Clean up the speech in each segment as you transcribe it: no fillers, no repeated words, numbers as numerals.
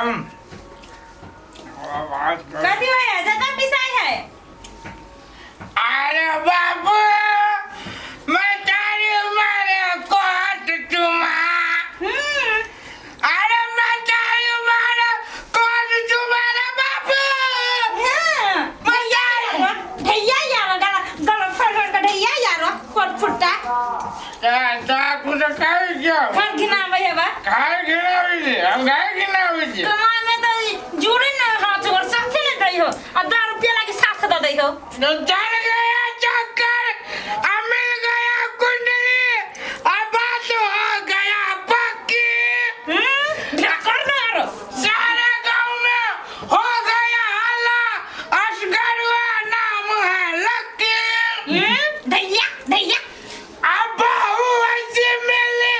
हम कथी होय है जता पिसाई है अरे बाबू मैं तारी मारे कोट चुमा हम्म अरे मैं तारी मारे कोट चुमा रे बाबू हाँ, मैं यार ढैया यार गला गला फड़ फड़ के ढैया यार कोट फुट्टा ता कुछ खाई क्यों घर घिनाबै है बा खाए खिलावी छी हम खाए खिलावी छी कमाई में तो जुड़े न हाथ और साथे न दै हो आ दारू पिए लागी साथ द दै हो तो चल गया चक्कर अब मिल गया कुंडली अब बात हो गया पक्की हम्म ढकर न आरो सारे गांव में हो गया हल्ला असगर हुआ नाम है लक्की हम्म ढैया ढैया अब बहू ऐसी मिली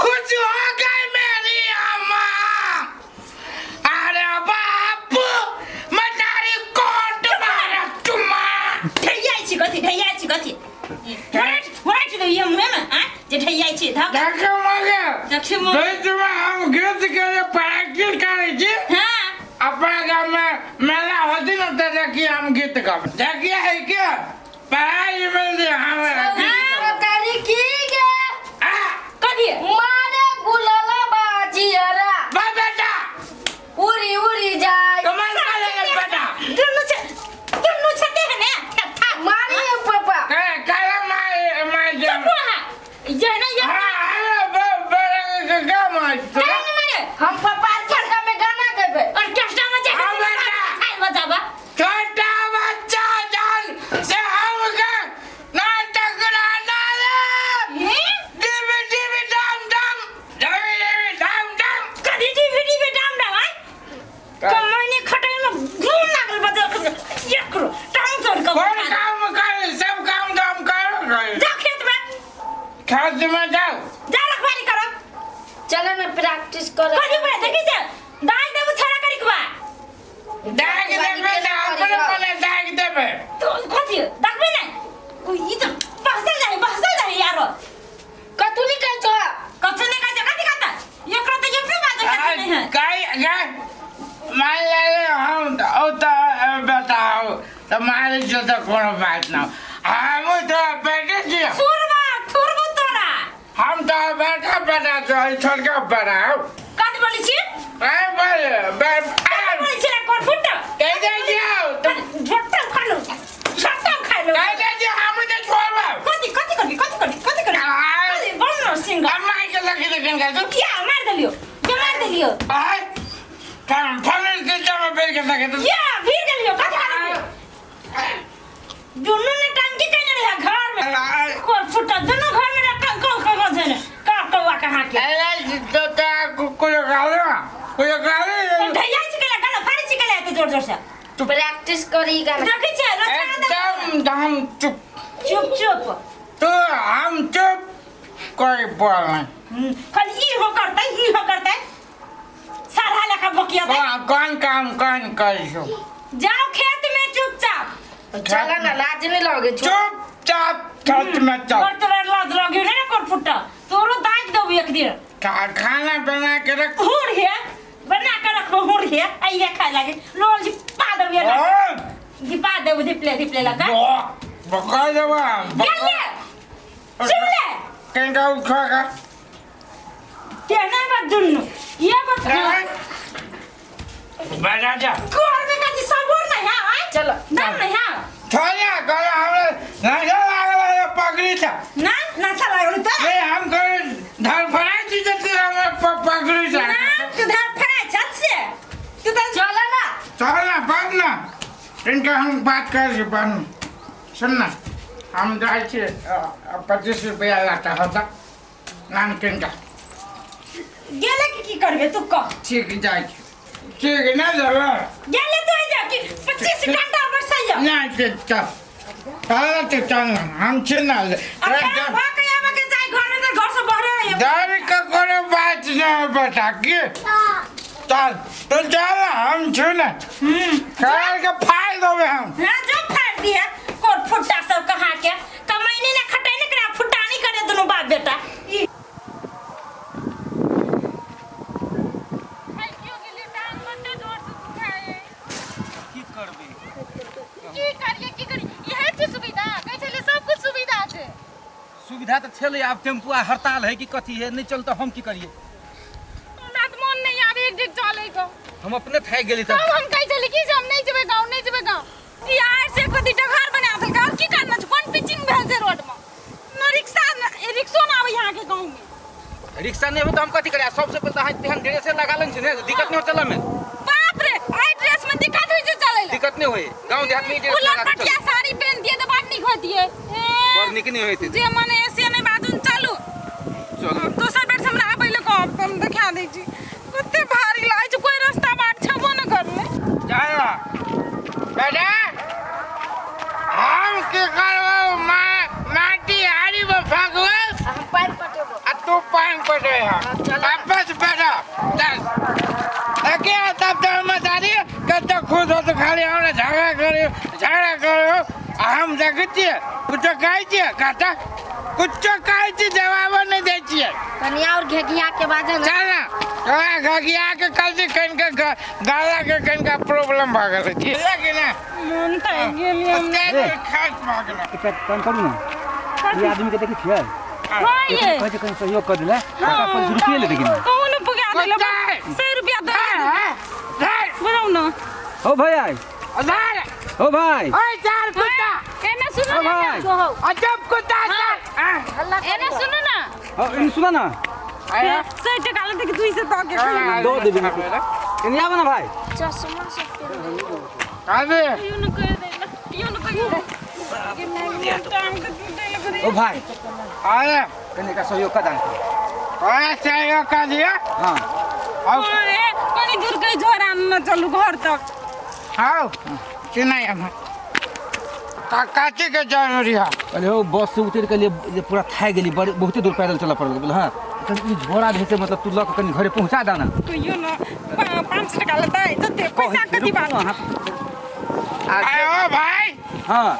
खुश हो गई मेरी अम्मा अरे बापू मैं तारी कोट मारा चुम्मा ढैया छी कथी ढैया छी कथी वराट वराट दे ये मुंह में आ जे ढैया छी धक देखो मगर देखियो मगर। बीच में हम गीत के लिए प्रैक्टिस करे छी हां अपना गांव में मेला होती न तो देखिए हम गीत गाब देखिए है क्या पढ़ाई मिल जाए हमारा हाँ। तारी की गे आ कथी मारे गुलाला बाजियरा बा बेटा उड़ी उड़ी जाय कमाल कर ले बेटा दुनु छे दुनु छते है ने ठा मारी पापा काला मार मार चुप जा रहा ये ना ये हाँ अरे बे बे का मार काहे न मारे हम पापा के में गाना गेबे ऑर्केस्ट्रा में जाके हाँ, बेटा। खाई बजाबा छोटा बच्चा जान से हमका ना टकराना रे हम्म टीवी टीवी डम डम टीवी टीवी डम डम कथी टीवी टीवी डाम डाम आय कमैनी खटाई में घूम लागल बजल एकरो टांग तोड़ के कौन काम कर सब काम दाम कर जा खेत में खेत में जाओ जा रखवारी करो चलो ना प्रैक्टिस करो कथी बे देखी से दाग देबू छड़ा करी के बा दाग देबे त अपने मने दाग देबे तो कथी दागबे नै उ ई त बहसल जाए बहसल जाए यारो कतू नहीं कहै छो कथी नै कहै छै कथी कहता एकरो त एकरो बाजे कथी नै है गाय गाय मान ले हम ओ त बताओ त मारे जो त कोनो बात ना हम तो बेटे छी थुरबा थुरबो तोरा हम तो बेटा बेटा जो छोड़ के बनाओ कथी बोलै छी ए बोल बे कथी बोलै छी रे कोन फुट कह दे जाओ झोटा खा लो झोटा खा लो कह दे जे हम तो छोड़ब कथी कथी करबी कथी करबी कथी करबी कथी बोल न सिंह हम मार के लगी देखन का तू क्या मार देलियो क्या मार देलियो आय फल फल के जमा बेल के लगे तू या भीड़ गेलियो कथी करबी दुनू ने टंकी कने रहे घर में कोर फुटा दुनू घर में रखा कौन कौन कौन छने का कौआ कहाँ के अरे तो ता कुकुर गालो कुकुर गालो ढैया छिकला गला फाड़ी छिकला तो जोर जोर से प्रैक्टिस करी गाना देखै छै रचा दे एकदम दम चुप चुप चुप तो हम चुप कोई बोल नहीं खाली ई हो करतै ई हो करतै सारा लेखा बकिया कौन कौन काम कौन कर जाओ खेत में चुपचाप चला ना लाज नहीं लगे छो चुपचाप खेत में चल और तोरा लाज लगियो ने कोर फुट्टा तोरो दाग देबू एक दिन खाना बना के रख हुर हे बना के रखबो हुर हे आइए खाए लागे लोल जी पा देबू ये घिपा देबू धिपले धिपले लगा बका देबा गेले सुन ले कहीं का उठा का केना बा दुन्नु ये बात बना जा घर में कथी सबूर नहीं है आय चलो दम नहीं है छोड़िया कर हमरे नशा लागल है पकड़ी था ना नशा लागल तो नहीं हम कर धर फराई चीज से हमरे पकड़ी था ना तू धर फराई छत से तू तो चलो ना चल ना बात ना इनका हम बात कर रहे बन सुन ना हम जाइ छी 25 रुपया लाता होता नाम किनका गेले कि की करबे तू कह ठीक जाइ छी ठीक ना जब गेले तो जा कि 25 घंटा बरसैया ना चल चल तो चल हम छी ना अब भा के आवे के जाय घर में तो घर से बाहर है डर का कोनो बात नहीं बेटा की चल तो चल हम छी ना कर के फाड़ देबे हम हां जो फाड़ दिया कोर फुट्टा सब कहा के कमैनी ना खटैनी करा फुटानी करे दुनू बाप बेटा ई सुविधा तऽ छलै, आब टेम्पू आ हड़ताल है कि कथी है, नहीं चल तऽ हम की करिए? हमरा तऽ मोन नहीं आबे एक डेग चले के। हम अपने थाकि गेली। तब हम कहै छली कि जे हम नहीं जेबै गाँव, नहीं जेबै गाँव। ई आर से एक दीटा घर बना देलकै और की करना छै? कोन पिचिंग भेल छै रोड में? न रिक्शा न रिक्शो न आबै यहाँ के गाँव में। रिक्शा नहीं हो तऽ हम कथी करिए? सबसे पहिले तऽ अहाँ तेहन ड्रेसे लगा लेने छी ने, दिक्कत नहीं हो चलऽ में। बाप रे, आई ड्रेस में दिक्कत होइ छै चलै ला? दिक्कत नहीं होई, गाँव देहात में ई ड्रेस उ लगा के लटपटिया चलू। साड़ी पहन दिए तऽ बड़ नीक होतिए। बड़ नीक नहीं होइत। जे मन ऐसे नहीं बाजू, चलू। चलू। दोसर बेर से हमरा आबै लए कहब तऽ हम देखा दै छी। कते भारी लागै छै, कोई रास्ता बाट छेबो नहि करलै। चलो बेटा, हम की करबो, माटी हारी में फगबो। हम पानि पटेबो। आ तू पानि पटे। हाँ, चलो। वापस बेटा चल, देखिए तब तो हम दादी कते खुश हो। तो खाली हमरा झगड़ा करियो, झगड़ा करियो आ हम देखै छियै, कुछो कहै छियै, कहता कुछो कहै छियै, जवाबो नहि दै छियै। कनि और घेघिया के बाजऽ ने। चल ना, तोरा घगिया के कल से कनिका गला के कनिका प्रॉब्लम भऽ गेल छै कि ना। मोन थाकि गेल हमरा। खास भऽ गेल। एकटा काम करू ने, ई आदमी के देखै छियै? हाँ, ये कहै छै कनि सहयोग कर देले, टाका पैसा रुपये लेतै कि नहि? कहूँ ने पुगा देले। कुत्ता! 100 रुपया दे बताउ ने। हो भैया। अधार। हो भाई। ओए चार कुत्ता। एने सुनू ओ ने। भाई। हो। अजब कुत्ता चार। हल्ला। एने सुनू ने। हो, ई सुन ना। 100 टका लेते कि 200 दऽ के खाली। दो देबी। एने आब ना भाई। चश्मा सब पेन्ह। अबे। कहियो ने कहि दै ने, कहियो ने, कहियो ने टांग के टूटै लग ओ भाई। अरे। कनि एकरा सहयोग कर दान। ओए सहयोग कर दिया। हाँ। और अरे कनि दूर के झोरा में चलू घर तक। आओ सुनाई, हम कथी के जरूरी है? अरे हो, बस से उतर के लिए जे पूरा थाकि गेली, बड़ी बहुते दूर पैदल चलऽ पड़ल। बोले हाँ, कनि ई झोरा जे छै, मतलब तू लऽ कऽ कनि घरे पहुँचा दा ना। कहियो ने 5 टका लेतै जते पैसा कथी बात? अरे ओ भाई। हाँ।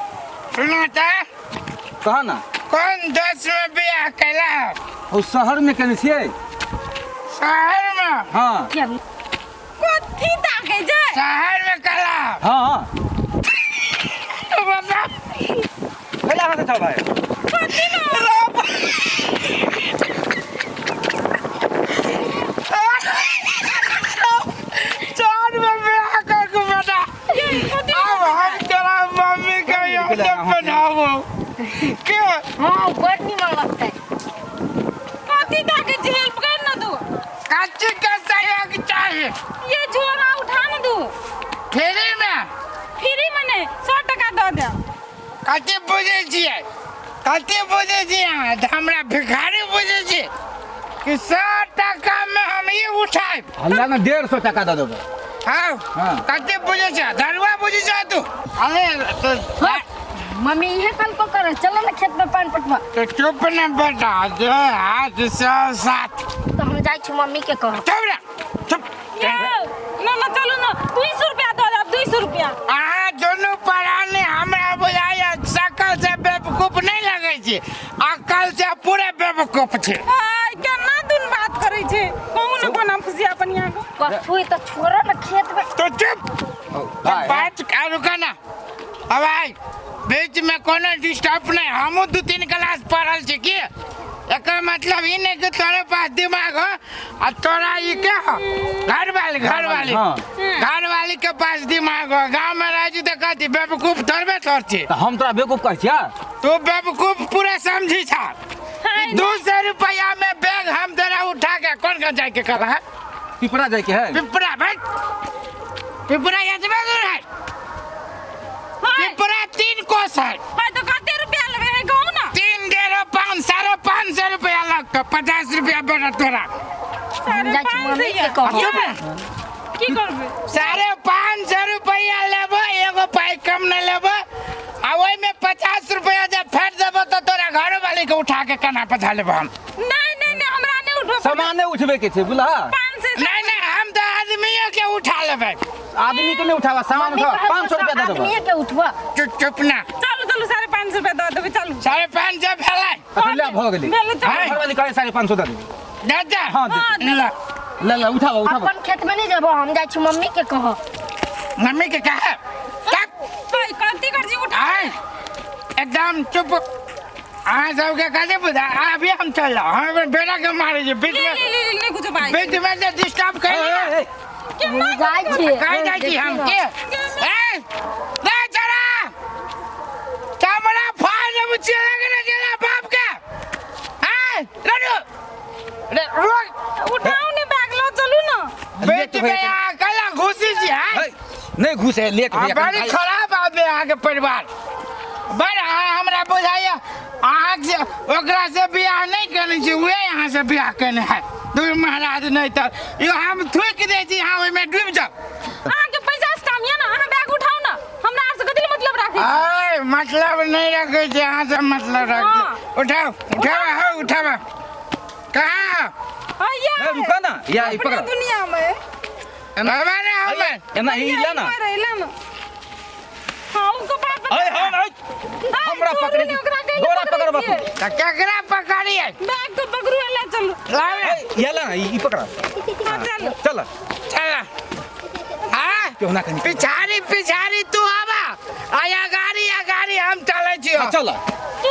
सुनो तो। कह ना। कौन देश में बियाह कैला है? ओ शहर में केने छियै। शहर में? हाँ। कथी ताकै छै? शहर में कैला? हाँ। बता। कैला हँसै छौ भाई? कथी में? शहर में बियाह करके बेटा, अब हम तोरा मम्मी के याद बनाबो के। हाँ, बड़ निमन लगतै। कथी ताकै छै? हेल्प कर ना तू। कच्ची के सहयोग चाहिए? ये झोरा उठा ना तू। फ्री में? फ्री में नहीं, 100 टका दऽ दे। कथी बुझै छियै, कथी बुझै छियै अहाँ? तऽ हमरा भिखारी बुझै छियै कि 100 टका में हम ई उठायब? हल्ला ना, 150 टका दऽ देबै। हाँ। हाँ। कथी बुझै छै? धरुआ बुझै छै तू? अरे तो मम्मी इहे कल को करे, चलो ना खेत में पानि पटवा। तो चुप न बेटा, जो हाथ सौ सात। तो हम जाइ छी मम्मी के कहब। चुप ना, चुप। ये ना ना, चलू ना, 200 रुपया दऽ देब, 200 रुपया। अहाँ दुनू प्राणी हमरा बुझाइया शकल से बेवकूफ नहीं लगै छी, अकल से पूरे बेवकूफ छी। आय केना दुन बात करै छै? कहू ने कोना फुसिया पनिया के। कथू तऽ छोड़ो ना खेत में। तो चुप। भाई। बात रुका ना, अब आई बीच में कोनो डिस्टर्ब नहीं। हमहूँ दू तीन क्लास पढ़ल छी, की एकर मतलब ई नहीं कि तोरे पास दिमाग हो आ तोरा ई के हो, घर वाली, घर वाली। हाँ। घर वाली के पास दिमाग हो। गाँव में रह छी तऽ कहती बेवकूफ थोड़बे थोड़ छी। तऽ हम तोरा बेवकूफ कहै छियै? तू बेवकूफ पूरा समझी छा। 200 रुपया में बैग हम तोरा उठा के कौन कौन जाके कर है? पिपरा जाइके है। पिपरा भाई, पिपरा एतबे दूर है? पिपरा 3 कोस है। हाय, तो कते रुपया लगे है, कहू ना। तीन डेढ़ पाँच, 550 रुपया लगतो, 50 रुपया बेटा तोरा। साढ़े जाइ छी पाँच मम्मी सौ। के कहब। चुप ना। की करबै? 550 रुपया लेबो, एगो पाइ कम नहीं लेबो। आ ओहिमे 50 रुपया जब फेर देबो तऽ तोरा घर वाली के उठा के कना पर धऽ लेबो हम। नहीं नहीं नहीं, हमरा नहीं उठबो। सामान नहि उठबै के छै, बुझला? 500। नहीं नहीं, हम तऽ आदमियों के उठा लेबै। आदमी के नहि उठावा, सामान मम्मी उठावा। कहब 500 रुपया दऽ देबो। आदमीये के उठबा। चुप, चुप ना। चलू चलू, 550 रुपया दऽ देबै, चलू। 550 भेलै। अच्छा, ले, भऽ गेलै। भेलै, चलू। हाँ। घरवाली कहै 550 दऽ देबै। दे दे। हाँ, दे। ला। ले ले, उठावा उठावा। अपन खेत में नहीं जेबो, हम जाइ छी मम्मी के कहब। मम्मी के कहे तब। भाई, कथी कर छी उठा? आय, एकदम चुप। अहाँ सबके कथी बुझा अभी हम चल जाओ हम अपन बेटा के मारे छी बीच ले में ले ले ले, नहीं कुछ बात बीच में जे डिस्टर्ब कर ए, ए, जाइ छी कहीं जाइ छी हम के ए नहीं चला चमड़ा फाड़ देबू चला के ना चला बाप के ए लड्डू रे रुक उठाओ ने बैग लो चलू ना बीच में अहाँ कला घुसी छी हैं ए, नहीं घुस है लेट आ, भैया बड़ी खराब आदमी अहाँके परिवार बड़ अहाँ हमरा बुझाइए अहाँ से ओकरा से बियाह नहि केने छी उहे अहाँ से बियाह केने है दू महाराज नहि तऽ यो हम थूकि दै छी अहाँ ओहिमे डूबि जाउ अहाँ के पैसा से काम ये ना अहाँ बैग उठाओ ना हमरा आर से कथी मतलब राखी अय मतलब नहि रखै छी अहाँ से मतलब रखै हाँ। छी। उठाउ उठाउ हौ उठाउ कहाँ भैया ए, रुका ना या ई अपने पकड़ दुनिया में बाबा रे हमर एना ई ला ना रहला ना हाँ उनको पापा अरे हम ए, हमरा पकड़े छोड़ू ने, ओकरा कहीं डोरा पकड़ै पकड़ बापू छियै। तऽ केकरा पकड़ियै बैग तो पकड़ू अल्लाह चलू लाउ ने ए, ये ला ना ई पकड़ हाँ चलो चल चल हाँ क्यों ना कहीं पिछाड़ी पिछाड़ी तू आबा आया गाड़ी आ गाड़ी हम चलै छियो हाँ, चल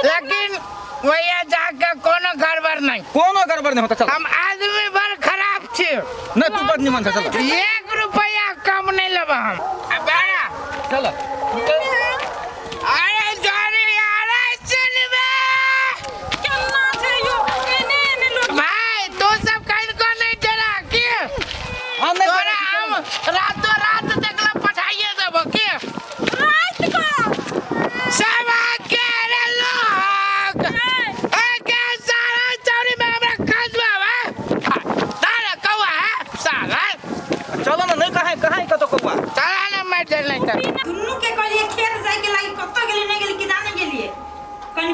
लेकिन वही जाके कोनो गड़बड़ नहीं कोनो गड़बड़ नहीं होता चल हम आदमी बड़ खराब छी नहीं तू बड़ निमन छ चल एक रुपया कम नहीं लेब हम आ, बारा चल अरे जोरी अरे सुन बे केना छै यो एने एने लोग भाई तू सब कहीं को नहीं डरा के हम नहीं तोरा हम रातों रात देखला पठाइए देबो के रात को सब के रे लोग ए के सारा चौरी में हमरा खसबा बा तारा कौआ है साला चलो ना नहीं कहाँ कहाँ कतो कौआ चला ना मैं चल नहीं तर दुनू के कहलिए खेत जाय के लागी कतऽ गेलिए नहि गेलिए कि जाने गेलिए कनि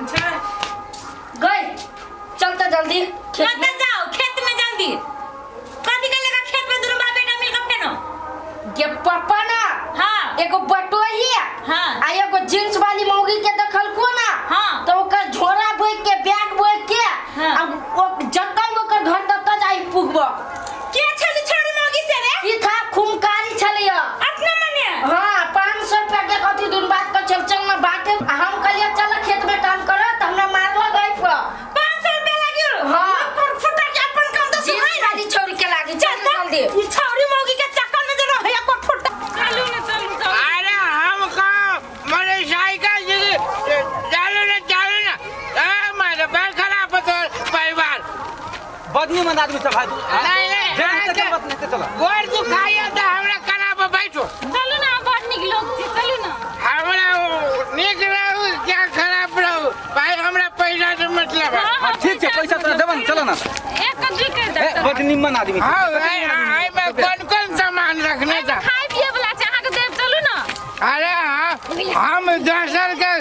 अच्छा गई चल त जल्दी खेत कतऽ में। जाओ खेत में जल्दी कथी के लेकर खेत में दुनू बाप बेटा मिलकर फेनो गे पप्पा ना हाँ एगो बटोही हाँ। आ एगो जींस वाली मौगी के देखलको ना हाँ। तो ओकर झोरा बोइ के बैग बोइ के हाँ। आ ओ जतई ओकर घर ततऽ जाई पुगबो के छली छोड़ी मौगी से रे ई था खुमकारी छलैया अपने मने हाँ 500 रुपया के कथी दुन बात कर चल चल ना बाटे आ हम कहलिए चल खेत में काम कर त हमरा मारलो गई पर 500 रुपया लागियो हाँ। पर फुटा के अपन काम तो जींस सुनाई वाली छोरी के लागी चल जल्दी ई छौरी मौगी के चक्कर में जो रहैया को फुटा चलू ना चलू चलू अरे हम कहो मेरे साइकिल जी चालू ना चालू ना ए मेरे पैर खराब है तो परिवार बड़ निमन आदमी सब भाई तू नहीं, नहीं, जे अहाँके- चल बात नहीं चल गोर दुखाइए तो हमरा कना पर बैठो चलू ना बड़ नीक लोग छी चलू ना हमरा ओ नीक रहू क्या खराब रहू भाई हमरा पैसा से मतलब है हाँ, हाँ, ठीक छै पैसा तोरा देबन चल ना एक के दुई कर ए दे बड़ निमन आदमी छै। हाँ आई में कौन कौन सामान रखने था खाय पिए वाला छै अहाँ के देब चलू ना अरे हाँ हम दोसर के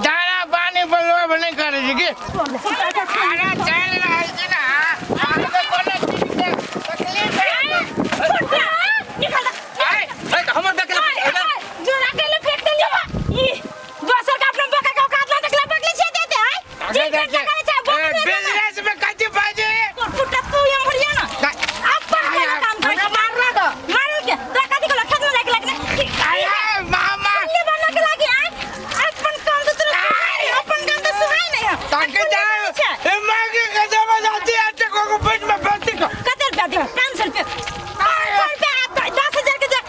दाना पानी पर लोभ नहीं करे छी की अरे चल रहल छी ना अहाँके कोनो चीज के तकलीफ है फुटा निकल आय, ए, तऽ हमर बैग के जोरा के ले फेंक देलियो ई दोसर के अपना बका के औकात ना देखला पकली छे देते हैं जे अरे पेट करे छै ए, बका बिजनेस में कथी बाजे फुटा तू हम बढ़िया ना अपन आय, के काम कर हमरा मारला द मारल के तोरा कथी कहलो खेत में जाके लगने अरे मामा ले बना के लागी आय अपन काम तो तोरा सुहाई नहीं अपन काम तो सुहाई नहीं है ताकि जाए ए मांगे के जमा जाती है तो को बीच में बैठी को कते रुपया दियो 500 रुपया 500 रुपया 10,000 के जे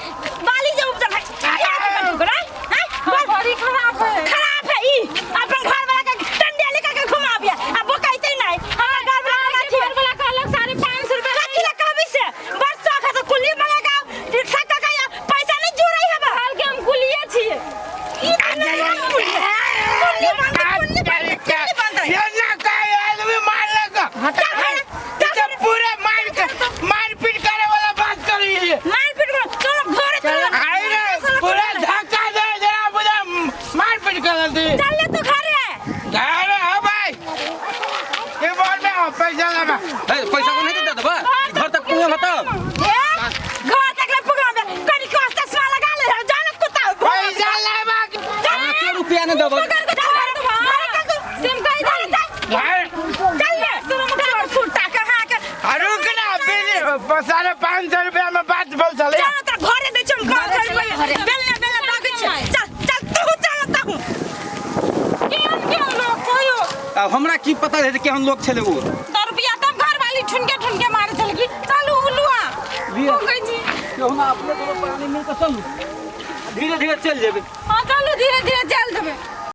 बाली जे उपजल है क्या ओकरा हैं बोल बड़ी खराब है खराब है ई अपन घर वाला के डंडे लेकर के घुमाबिया आ बोकाइते नहीं हमरा घर वाला के घर वाला कहलक 550 रुपया कथी ला कहबी से बड़ शौक है तो कुल्ली मंगा के रिक्शा का का पैसा नहीं जुड़ै है कहल के हम कुलिए छियै ई तो नहीं हम कुल्ली कुल्ली बंद कुल्ली बंद कुल्ली बंद ये ना कहे आदमी मार लगा तो पूरा मार के मारपीट करे वाला बात करी है मारपीट करो तोरा घरे तोरा आई रे पूरा धक्का दे जरा बुझा मारपीट कर दी चल ले तू घरे अरे हाँ भाई ये बोल में हो पैसा लगा ए, पैसा को नहीं दे देबा घर तक पुगे मतलब ए घर तक ले पुगाबे कनी को चश्मा लगा ले जान कुत्ता पैसा लेबा पाँचो रुपया नहीं देबा पकड़ के घर घर कर तू सिम कहि दे घर चल ले घर फुटा के हां के रुक ना 550 रुपया में बात बोल चले चल तोरा घरे दै छम घर चल, घरे। बेलना बेलना दागै छै चल चल तू चल तू केहन केहन आब हमरा की पता रहै जे केहन लोक छलै ओ। 10 रुपया तब घर वाली ठुनके ठुनके मारे छल की चलू उलुआ। लिअ। कहै छी। केहुना अपने दुनू प्राणी मिल कऽ चलू, धीरे धीरे चलि जेबै। हाँ, चलू, धीरे धीरे चलि जेबै।